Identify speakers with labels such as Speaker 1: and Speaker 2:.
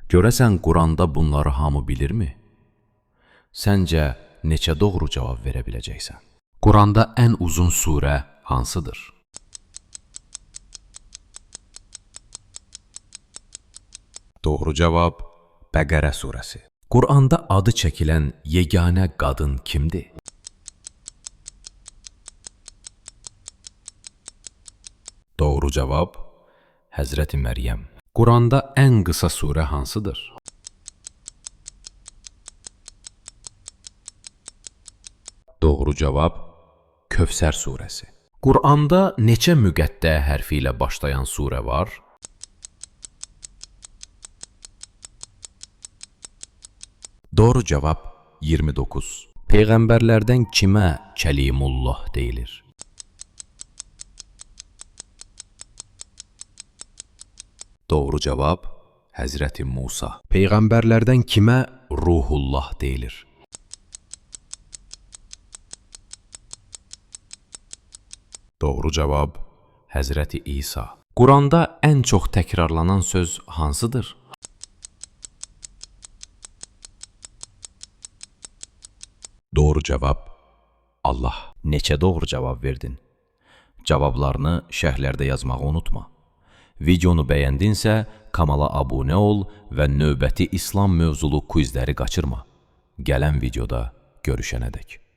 Speaker 1: Görəsən Quranda bunları hamı bilirmi? Səncə neçə doğru cavab verə biləcəksən? Quranda ən uzun surə hansıdır? Doğru cavab Bəqərə surəsi. Quranda adı çəkilən yeganə qadın kimdir? Doğru cavab Həzrəti Məryəm. Quranda ən qısa surə hansıdır? Doğru cavab Kövsər surəsi. Quranda neçə müqəttə hərfi ilə başlayan surə var? Doğru cavab 29. Peyğəmbərlərdən kimə Kəlimullah deyilir? Doğru cavab Həzrəti Musa. Peyğəmbərlərdən kimə Ruhullah deyilir? Doğru cavab Həzrəti İsa. Quranda ən çox təkrarlanan söz hansıdır? Doğru cavab Allah. Neçə doğru cavab verdin? Cavablarını şərhlərdə yazmağı unutma. Videonu bəyəndinsə, kanala abunə ol və növbəti İslam mövzulu quizləri qaçırma. Gələn videoda görüşənədək.